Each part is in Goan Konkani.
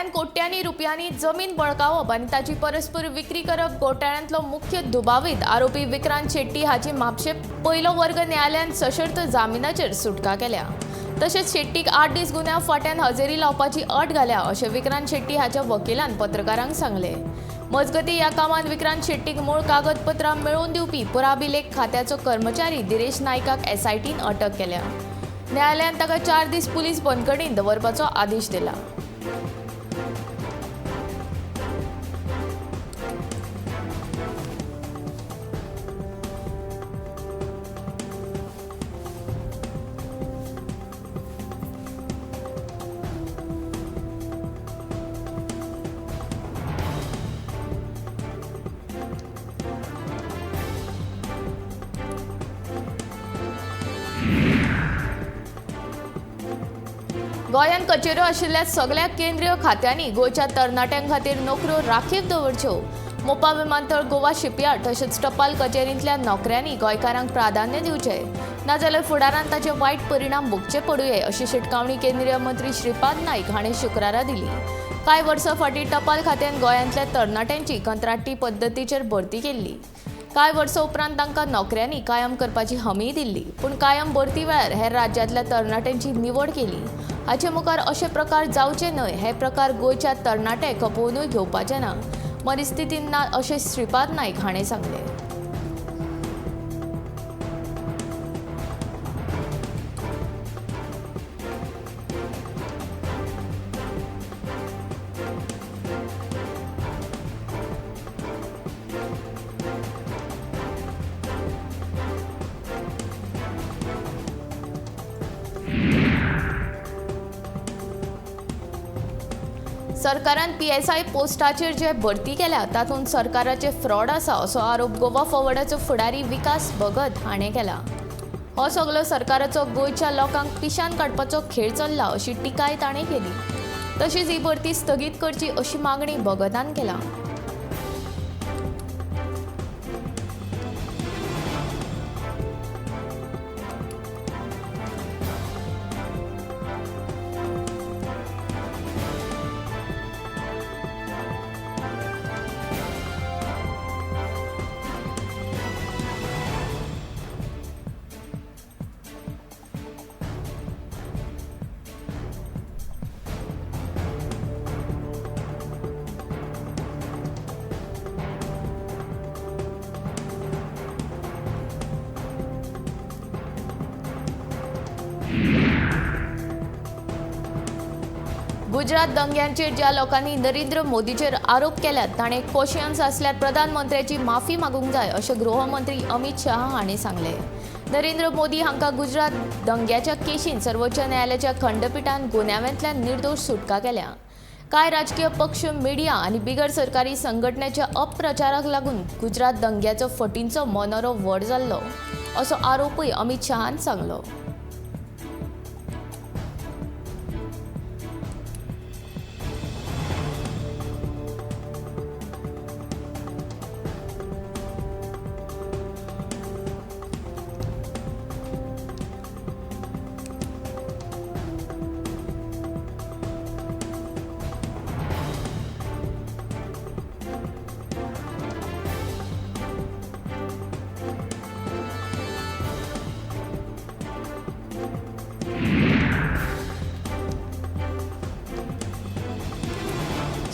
गोंयांत कोट्यांनी रुपयांनी जमीन बळकावप आनी ताची परस्पर विक्री करप घोटाळ्यांतलो मुख्य दुबावीत आरोपी विक्रांत शेट्टी हाची म्हापशें पयलो वर्ग न्यायालयान सशर्त जामिनाचेर सुटका केल्या. तशेंच शेट्टीक 8 दीस गुन्यांव फांट्यान हजेरी लावपाची अट घाल्या अशें विक्रांत शेट्टी हाच्या वकिलान पत्रकारांक सांगलें. मजगतीं ह्या कामांत विक्रांत शेट्टीक मूळ कागदपत्रां मेळोवन दिवपी पुराभिलेख खात्याचो कर्मचारी दिरेश नायकाक एसआयटीन अटक केल्या. न्यायालयान ताका 4 दीस पुलीस बंदखणींत दवरपाचो आदेश दिला. गोंयांत कचेऱ्यो आशिल्ल्या सगळ्या केंद्रीय खात्यांनी गोंयच्या तरणाट्यां खातीर नोकऱ्यो राखीव दवरच्यो. मोपा विमानतळ, गोवा शिपयार्ड तशेंच टपाल कचेरींतल्या नोकऱ्यांनी गोंयकारांक प्राधान्य दिवचें, नाजाल्यार फुडारांत ताचे वायट परिणाम भोगचे पडुये अशी शिटकावणी केंद्रीय मंत्री श्रीपाद नायक हांणी शुक्रारा दिली. कांय वर्सां फाटीं टपाल खात्यान गोंयांतल्या तरणाट्यांची कंत्राटी पद्दतीचेर भरती केल्ली. कांय वर्सां उपरांत तांकां नोकऱ्यांनी कायम करपाची हमी दिल्ली, पूण कायम भरती वेळार हेर राज्यांतल्या तरणाट्यांची निवड केली. हाचे मुखार अशे प्रकार जावचे न्हय, हे प्रकार गोंयच्या तरणाटे खपोवनूय घेवपाचे ना, परिस्थितीन ना अशें श्रीपाद नायक हाणें सांगलें. सरकारान पीएसआय पोस्टाचेर जे भरती केल्या तातूंत सरकाराचे फ्रॉड आसा असो आरोप गोवा फॉरवर्डाचो फुडारी विकास भगत हाणें केला. हो सगलो सरकाराचो गोंयच्या लोकांक पिशान काडपाचो खेळ चल्ला अशी टिकाय ताणें केली. तशीच ही भरती स्थगीत करची अशी मागणी भगतान केला. गुजरात दंग्यांचेर ज्या लोकांनी नरेंद्र मोदीचेर आरोप केल्यात ताणें कोशियन्स आसल्यार प्रधानमंत्र्याची माफी मागूंक जाय अशें गृहमंत्री अमित शाह हांणी सांगलें. नरेंद्र मोदी हांकां गुजरात दंग्याच्या केशीन सर्वोच्च न्यायालयाच्या खंडपिठान गुन्यांवांतल्यान निर्दोश सुटका केल्या. कांय राजकीय पक्ष, मिडिया आनी बिगर सरकारी संघटनेच्या अपप्रचाराक लागून गुजरात दंग्याचो फटींचो मनोरो व्हड जाल्लो असो आरोपूय अमित शहान सांगलो.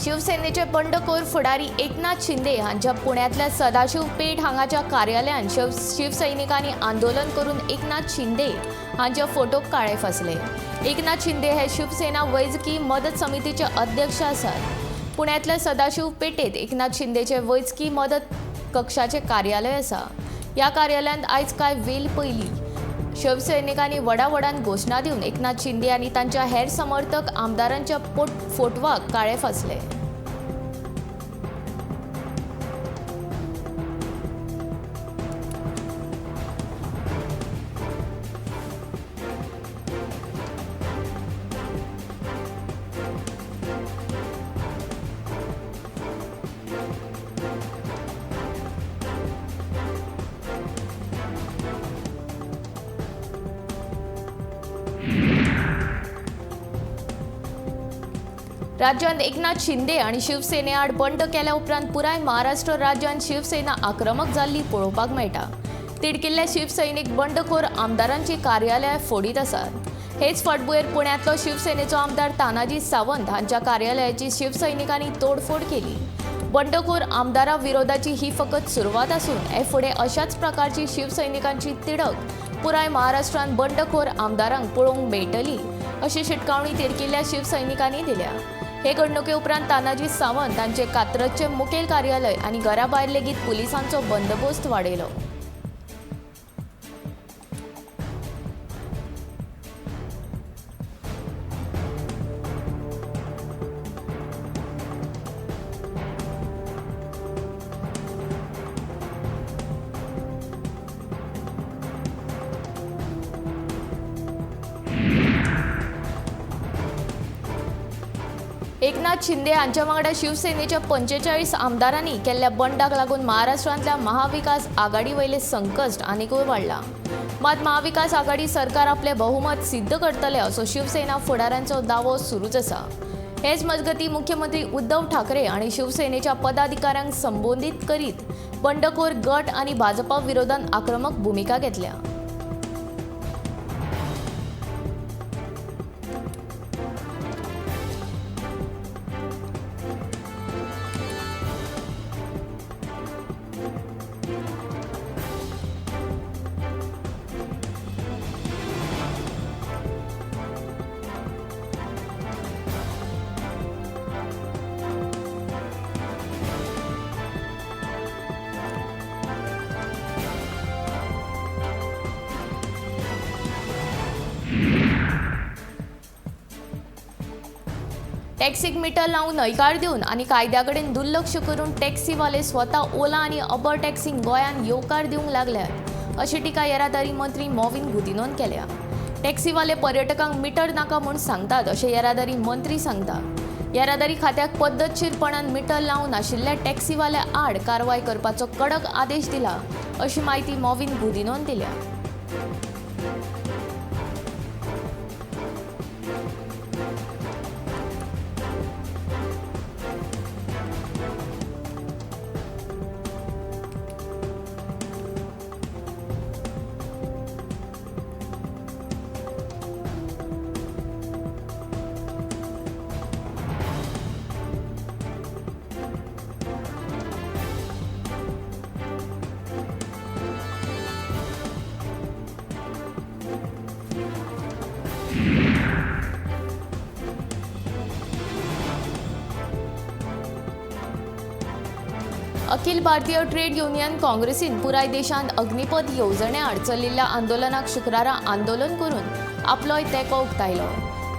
शिवसेनेचे बंडखोर फुडारी एकनाथ शिंदे हांच्या पुण्यांतल्या सदाशिव पेठ हांगाच्या कार्यालयांत शिवसैनिकांनी आंदोलन करून एकनाथ शिंदे हांच्या फोटोक काळे फासले. एकनाथ शिंदे हे शिवसेना वैजकी मदत समितीचे अध्यक्ष आसात. पुण्यांतल्या सदाशिव पेठेंत एकनाथ शिंदेचे वैजकी मदत कक्षाचे कार्यालय आसा. ह्या कार्यालयांत आयज कांय वेळ पयलीं शिवसैनिकांनी व्हडा व्हडान घोशणा दिवन एकनाथ शिंदे आनी तांच्या हेर समर्थक आमदारांच्या फोटवाक काळे फासले. राज्यांत एकनाथ शिंदे आनी शिवसेने आड बंड केल्या उपरांत पुराय महाराष्ट्र राज्यांत शिवसेना आक्रमक जाल्ली पळोवपाक मेळटा। तिडकिल्ले शिवसैनिक बंडखोर आमदारांची कार्यालयां फोडीत आसात। हेच फाटभुंयेर पुण्यांतलो शिवसेनेचो आमदार तानाजी सावंत हांच्या कार्यालयाची शिवसैनिकांनी तोडफोड केली। बंडखोर आमदारा विरोधाची ही फकत सुरवात आसून हे फुडें अशाच प्रकारची शिवसैनिकांची तिडक पुराय महाराष्ट्रांत बंडखोर आमदारांक पळोवंक मेळटली अशी शिटकावणी तिडकिल्ल्या शिवसैनिकांनी दिल्या। हे घडणुके उपरांत तानाजी सावंत हांचे कात्रजचे मुखेल कार्यालय आनी घरा भायर लेगीत पुलिसांचो बंदोबस्त वाडयलो। एकनाथ शिंदे हांच्या वांगडा शिवसेनेच्या 45 आमदारांनी केल्ल्या बंडाक लागून महाराष्ट्रांतल्या महाविकास आघाडी वयले संकश्ट आनीकूय वाडला। मात महाविकास आघाडी सरकार आपले बहुमत सिद्ध करतले असो शिवसेना फुडाऱ्यांचो दावो सुरूच आसा। हेच मजगती मुख्यमंत्री उद्धव ठाकरे आनी शिवसेनेच्या पदाधिकाऱ्यांक संबोधित करीत बंडखोर गट आनी भाजपा विरोधात आक्रमक भूमिका घेतल्या। टॅक्सीक मिटर लावून न्हयकार दिवन आनी कायद्या कडेन दुर्लक्ष करून टॅक्सीवाले स्वता ओला आनी अबर टॅक्सींक गोंयांत येवकार दिवंक लागल्यात अशी टिका येरादारी मंत्री मॉविन गुदिन्होन केल्या। टॅक्सीवाले पर्यटकांक मिटर नाका म्हूण सांगतात अशें येरादारी मंत्री सांगता। येरादारी खात्याक पद्दतशीरपणान मिटर लावून नाशिल्ल्या टॅक्सीवाल्या आड कारवाय करपाचो कडक आदेश दिला अशी म्हायती मॉविन गुदिन्होन दिल्या। अखिल भारतीय ट्रेड युनियन काँग्रेसीन पुराय देशांत अग्निपथ येवजणे आड चलिल्ल्या आंदोलनाक शुक्रारा आंदोलन करून आपलोय तेंको उक्तायलो।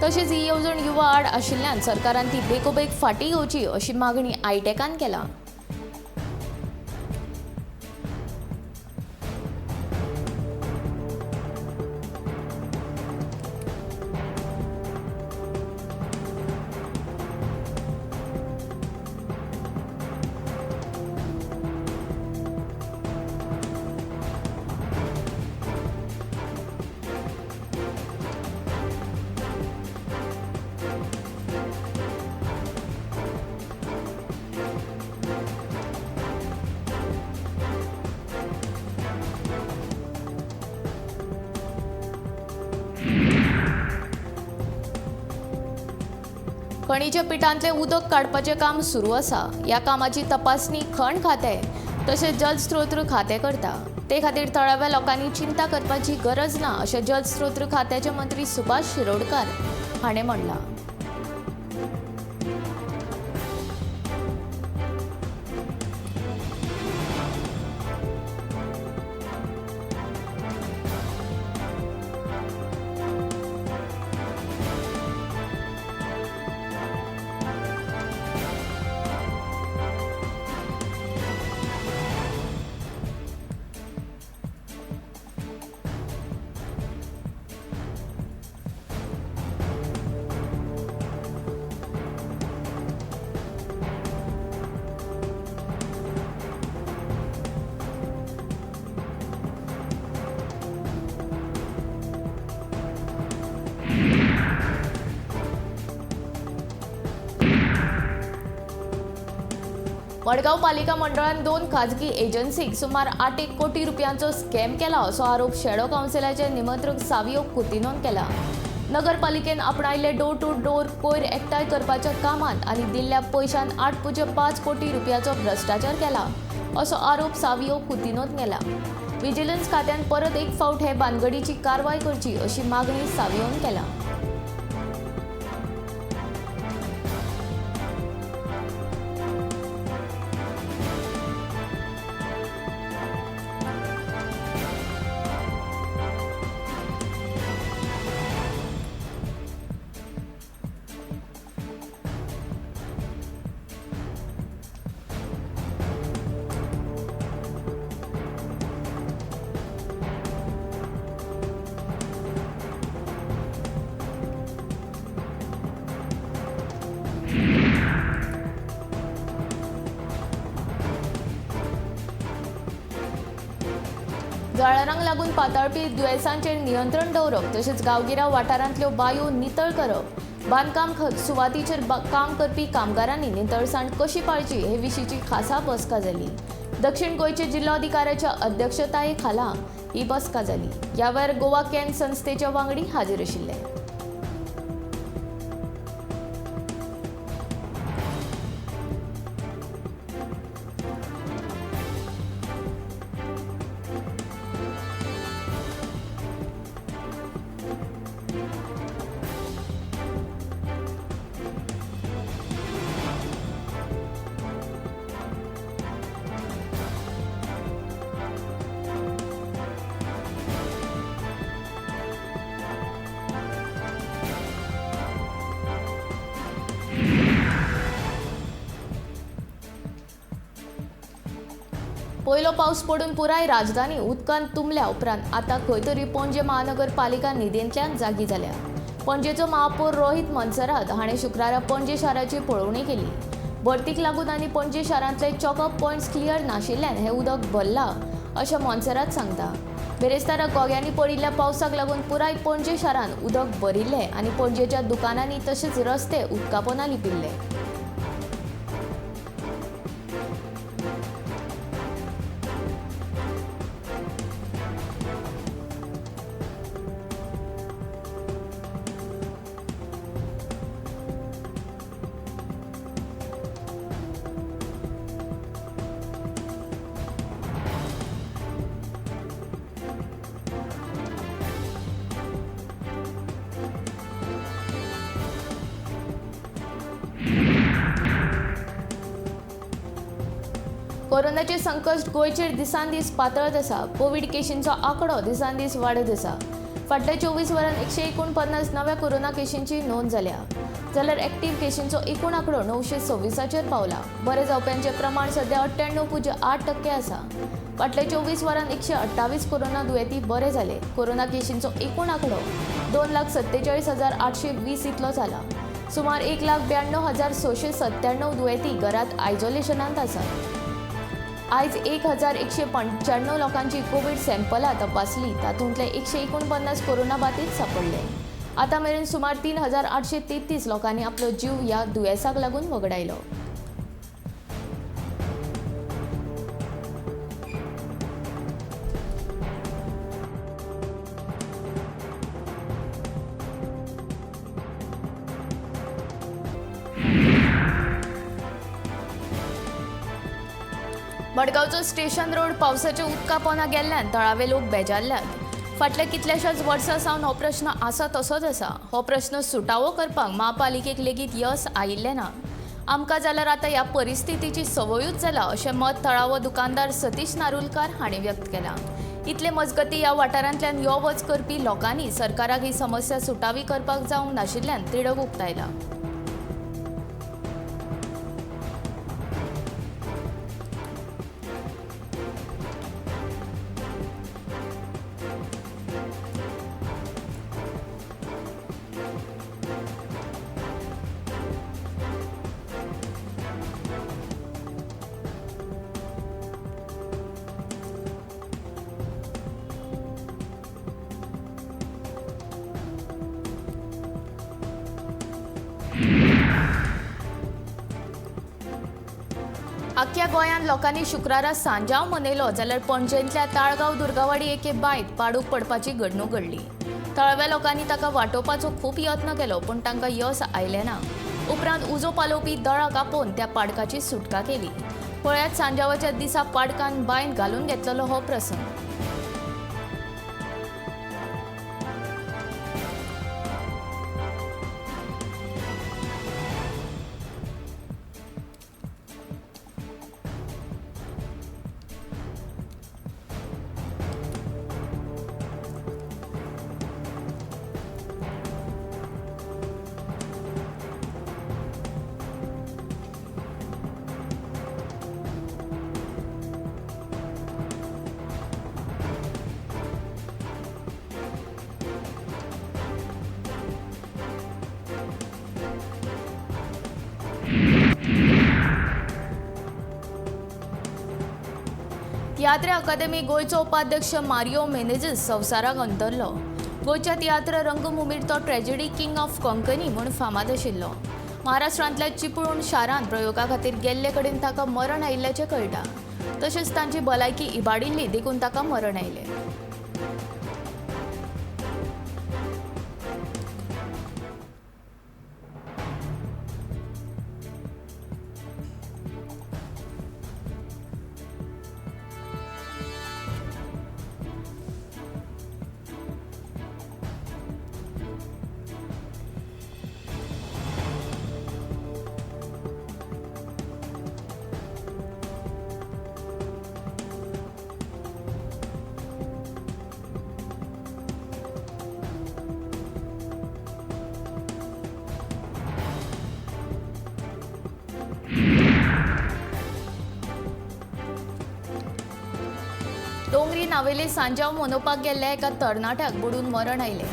तशेंच ही येवजण युवा आड आशिल्ल्यान सरकारान ती बेगोबेग फाटीं घेवची अशी मागणी आयटॅकान केला। खणीच्या पिठांतलें उदक काडपाचें काम सुरू आसा। ह्या कामाची तपासणी खण खातें तशेंच जलस्रोत खातें करता। ते खातीर थळाव्या लोकांनी चिंता करपाची गरज ना अशें जलस्रोत खात्याचे मंत्री सुभाष शिरोडकर हाणें म्हणलां। मडगांव पालिका मंडळान 2 खाजगी एजन्सीक सुमार 8 कोटी रुपयांचो स्कॅम केला असो आरोप शेडो कावन्सिलाचे निमंत्रक सावियो कुतिनोन केला। नगरपालिकेन आपणायले डोर टू डोर कोयर एकठांय करपाच्या कामांत आनी दिल्ल्या पयशान 8.5 कोटी रुपयाचो भ्रश्टाचार केला असो आरोप सावियो कुतिनोन केला। विजिलन्स खात्यान परत एक फावट हे भानगडीची कारवाय करची अशी मागणी सावियोन केला। जळारांक लागून पातळपी दुयेंसांचेर नियंत्रण दवरप तशेंच गांवगिऱ्या वाठारांतल्यो बायो नितळ करप, बांदकाम सुवातीचेर काम करपी कामगारांनी नितळसाण कशी पाळची हे विशींची खासा बसका जाली। दक्षिण गोंयचे जिल्लोधिकाऱ्याच्या अध्यक्षताये खाला ही बसका जाली। ह्या वेळार गोवा can संस्थेचे वांगडी हाजीर आशिल्ले। पयलो पावस पडून पुराय राजधानी उदकांत तुंबल्या उपरांत आतां खंय तरी पणजे महानगरपालिका निधींतल्यान जागी जाल्या। पणजेचो महापौर रोहित मोन्सेरात हाणें शुक्रारा पणजे शाराची पळोवणी केली। भरतीक लागून आनी पणजे शारांतले चॉकअप पॉयंट्स क्लियर नाशिल्ल्यान हें उदक भरलां अशें मोन्सेरात सांगता। बिरेस्तारा गोग्यांनी पडिल्ल्या पावसाक लागून पुराय पणजे शारांत उदक भरिल्लें आनी पणजेच्या दुकानांनी तशेंच रस्ते उदका पोंदा लिपिल्ले। कोरोनाचे संकश्ट गोंयचेर दिसान दीस पातळत आसा। कोवीड केशींचो आंकडो दिसान दीस वाडत आसा। फाटल्या 24 वरांत 149 नव्या कोरोना केशींची नोंद जाल्या, जाल्यार एक्टीव केशींचो एकूण आंकडो 926 पावला। बरे जावप्यांचें प्रमाण सध्या 98.8% आसा। फाटल्या 24 वरांत 128 कोरोना दुयेंती बरे जाले। कोरोना केशींचो एकूण आंकडो 2,47,820 इतलो जाला। सुमार 1,92,697 दुयेंती घरांत आयसोलेशनांत आसात। आयज 1,195 लोकांची कोवीड सॅम्पलां तपासली, तातूंतले 149 कोरोना बाधित सापडले। आतां मेरेन सुमार 3,833 लोकांनी आपलो जीव ह्या दुयेंसाक लागून वगडायलो। मडगांवचो स्टेशन रोड पावसाच्या उदका पोंदा गेल्ल्यान थळावे लोक बेजारल्यात। फाटल्या कितल्याशाच वर्सां सावन हो प्रश्न आसा तसोच आसा। हो प्रश्न सुटावो करपाक महापालिकेक लेगीत यस आयिल्लें ना। आमकां जाल्यार आतां ह्या परिस्थितीची संवयूच जाला अशें मत थळावो दुकानदार सतीश नारुलकार हांणी व्यक्त केलां। इतले मजगतीं ह्या वाठारांतल्यान यो वच करपी लोकांनी सरकाराक ही समस्या सुटावी करपाक जावंक नाशिल्ल्यान तिडक उक्तायला। आख्ख्या गोंयांत लोकांनी शुक्रारा सांजाव मनयलो जाल्यार पणजेंतल्या ताळगांव दुर्गावाडी एके बांयत पाडूक पडपाची घडणूक घडली. थळाव्या लोकांनी ताका वाटोवपाचो खूब यत्न केलो पूण तांकां यश आयलें ना. उपरांत उजो पालोवपी दळाक आपोवन त्या पाडकाची सुटका केली. पळयात सांजावाच्या दिसा पाडकान बांयत घालून घेतलेलो हो प्रसंग. तियात्र अकादमी गोंयचो उपाध्यक्ष मारियो मेनेझीस संवसाराक अंतरलो. गोंयच्या तियात्र रंगभूमीर तो ट्रेजेडी किंग ऑफ कोंकणी म्हूण फामाद आशिल्लो. महाराष्ट्रांतल्या चिपळूण शारांत प्रयोगा खातीर गेल्ले कडेन ताका मरण आयिल्ल्याचें कळटा. तशेंच तांची भलायकी इबाडिल्ली देखून ताका मरण आयलें. डोंगरी नावेले सांजाव मनोवपाक गेल्ल्या एका तरणाट्याक बुडून मरण आयलें.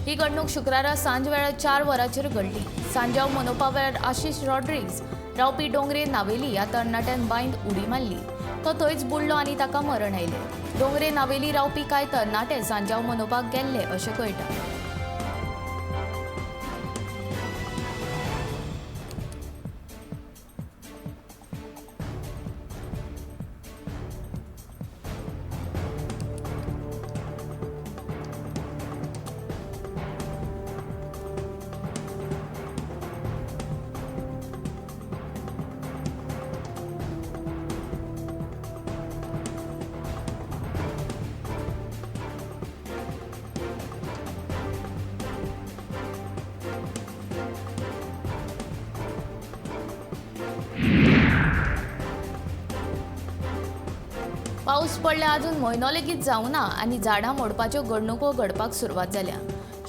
ही घडणूक शुक्रारा सांज वेळार 4 वरांचेर घडली. सांजाव मनोवपा वेळार आशिष रॉड्रिग्ज रावपी डोंगरे नावेली ह्या तरणाट्यान बांयत उडी मारली. तो थंयच बुडलो आनी ताका मरण आयलें. डोंगरे नावेली रावपी कांय तरणाटे सांजाव मनोवपाक गेल्ले अशें कळटा. पावस पडल्या अजून म्हयनो लेगीत जावना आनी झाडां मोडपाच्यो घडणुको घडपाक सुरवात जाल्या.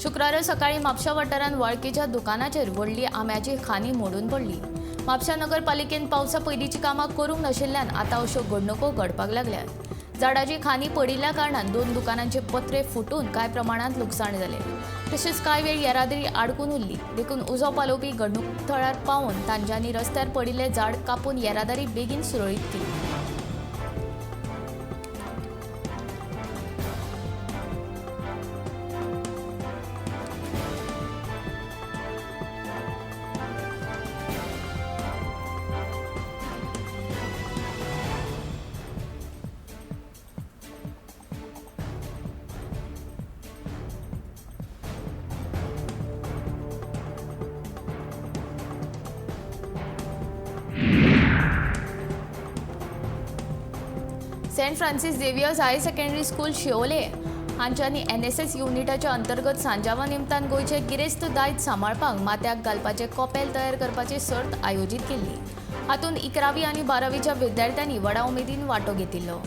शुक्रारा सकाळीं म्हापशा वाठारांत वाळकेच्या दुकानाचेर व्हडली आंब्याची खांदी मोडून पडली. म्हापशा नगरपालिकेन पावसा पयलींची कामां करूंक नाशिल्ल्यान आतां अश्यो घडणुको घडपाक लागल्यात. झाडाची खांदी पडिल्ल्या कारणान 2 दुकानांचे पत्रे फुटून कांय प्रमाणांत लुकसाण जालें. तशेंच कांय वेळ येरादारी आडकून उरली. देखून उजो पालोवपी घडणूक थळार पावून तांच्यांनी रस्त्यार पडिल्लें झाड कापून येरादारी बेगीन सुरळीत केली. Saint Francis Xavier's higher secondary school Siolim हांच्यांनी NSS युनिटाच्या अंतर्गत सांजावा निमतान गोंयचे गिरेस्त दायज सांबाळपाक माथ्याक घालपाचें कॉपेल तयार करपाची सर्त आयोजीत केल्ली. हातूंत 11वी आनी 12वीच्या विद्यार्थ्यांनी व्हडा उमेदीन वांटो घेतिल्लो.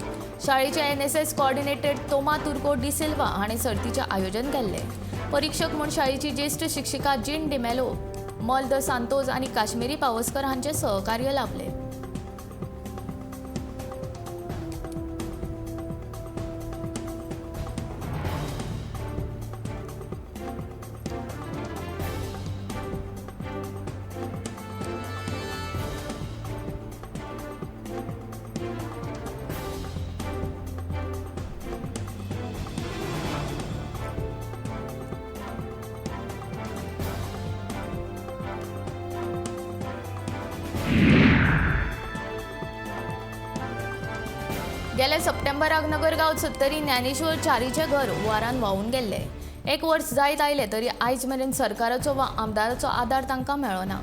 शाळेचे एनएसएस कोऑर्डिनेटर तोमा तुर्को डिसिल्वा हाणें सर्तीचें आयोजन केल्लें. परीक्षक म्हूण शाळेची ज्येश्ठ शिक्षिका जीन डिमेलो, मल the Santos आनी काश्मीरी पावसकर हांचें सहकार्य लाभलें. गेल्या सप्टेंबराक नगरगांव सत्तरी ज्ञानेश्वर च्यारीचें घर हुंवारान व्हांवून गेल्लें. एक वर्स जायत आयलें तरी आयज मेरेन सरकाराचो वा आमदाराचो आदार तांकां मेळ्ळो ना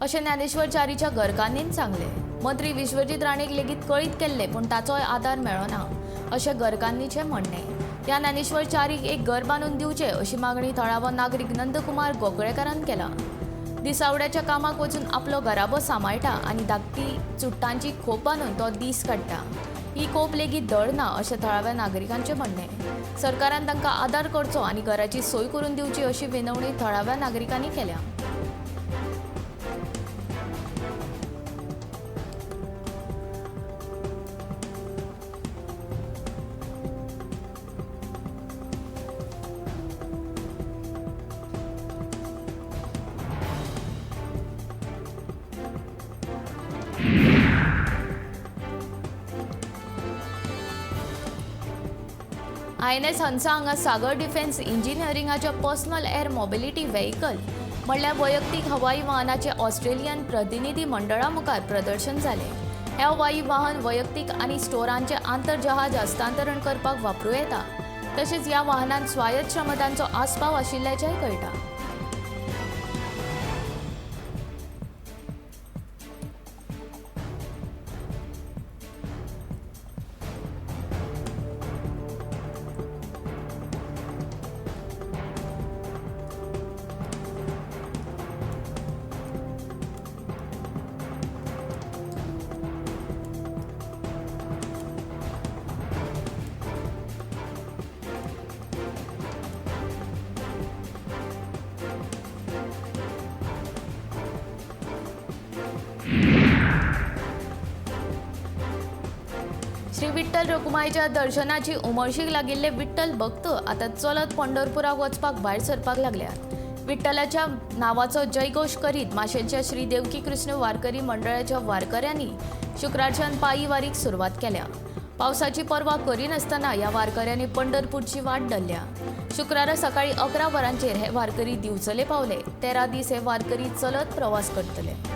अशें ज्ञानेश्वर च्यारीच्या घरकान्नीन सांगलें. मंत्री विश्वजीत राणेक लेगीत कळीत केल्लें पूण ताचोय आदार मेळ्ळो ना अशें घरकान्नीचें म्हणणें. ह्या ज्ञानेश्वर च्यारीक एक घर बांदून दिवचें अशी मागणी थळावो नागरीक नंदकुमार गोगळेकारान केला. दिसावड्याच्या कामाक वचून आपलो घराबो सांबाळटा आनी धाकटी चुट्टांची खोप बांदून तो दीस काडटा. ही खोप लेगीत धड ना अशें थळाव्या नागरिकांचें म्हणणें. सरकारान तांकां आदार करचो आनी घराची सोय करून दिवची अशी विनवणी थळाव्या नागरिकांनी केल्या. INS हंसा हांगा सागर डिफेन्स इंजिनियरिंगाच्या पर्सनल एअर मोबिलिटी व्हेकल म्हणल्यार वैयक्तीक हवाई वाहनाचे ऑस्ट्रेलियन प्रतिनिधी मंडळा मुखार प्रदर्शन जालें. हें हवाई वाहन वैयक्तीक आनी स्टोरांचें आंतरजहाज हस्तांतरण करपाक वापरूं येता. तशेंच ह्या वाहनांत स्वायत्त क्षमतांचो आस्पाव आशिल्ल्याचेंय कळटा. श्री विठ्ठल रखुमाईच्या दर्शनाची उमळशीक लागिल्ले विठ्ठल भक्त आतां चलत पंढरपुराक वचपाक भायर सरपाक लागल्यात. विठ्ठलाच्या नावाचो जयघोश करीत माशेलच्या श्री देवकी कृष्ण वारकरी मंडळाच्या वारकऱ्यांनी शुक्रारच्यान पायी वारीक सुरवात केल्या. पावसाची पर्वा करिनासतना ह्या वारकऱ्यांनी पंढरपूरची वाट धरल्या. शुक्रारा सकाळी 11 वरांचेर हे वारकरी दिवचले पावले. 13 दीस हे वारकरी चलत प्रवास करतले.